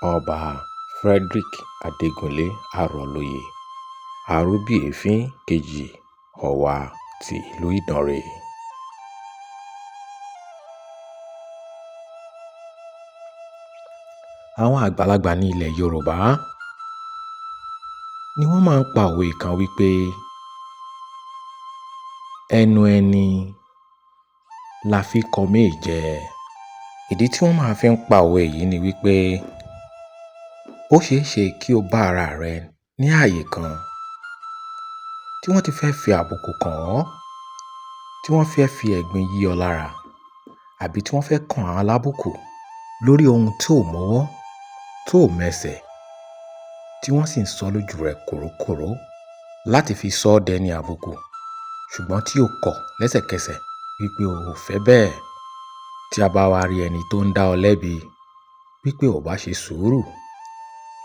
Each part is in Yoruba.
Ọba Frederick Adégunlé Arọlóyè Arúbìèéfín kejì Ọ̀wá ti ìlú Ìdànrè. Àwọn àgbàlagbà ní ilẹ̀ Yorùbá ni wọ́n máa ń pa òwe kan wípé ẹnu ẹni la fi kọ méje. Ìdí tí wọ́n máa fi ń pa òwe yìí ni wípé ó ṣeé ṣe kí o bá ara rẹ ní ààyè kan tí wọ́n ti fẹ́ fi àbùkù kàn ọ́, tí wọ́n fẹ́ fi ẹ̀gbin yí ọ lára, àbí tí wọ́n fẹ́ kàn ọ́ lábùkù lórí ohun tí ò mọ́wọ́, tó ò mẹsẹ̀, tí wọ́n sì ń sọ lójú rẹ kòrókòró láti fi sọ ọ́ dẹni àbùkù, ṣùgbọ́n tí o kọ̀ lẹ́sẹ̀kẹsẹ̀ wípé o ò fẹ́ bẹ́ẹ̀. Tí a bá wá rí ẹni tó ń dá ọ lẹ́bi wípé o bá ṣe sùúrù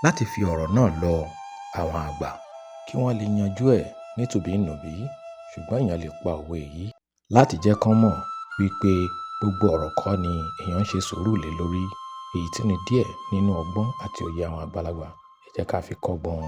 láti fi ọ̀rọ̀ náà lọ àwọn àgbà kí wọ́n lè yanjú ẹ̀ ní tùbí-ǹ-nùbí. Ṣùgbọ́n èèyàn lè pa òwe yìí láti jẹ́ kán mọ̀ wípé gbogbo ọ̀rọ̀ kọ́ ni èèyàn ń ṣe sùúrù lé lórí. Èyí tún ni díẹ̀ nínú ọgbọ́n àti òye àwọn àgbàlagbà. Ẹ jẹ́ ká fi kọ́gbọ́n.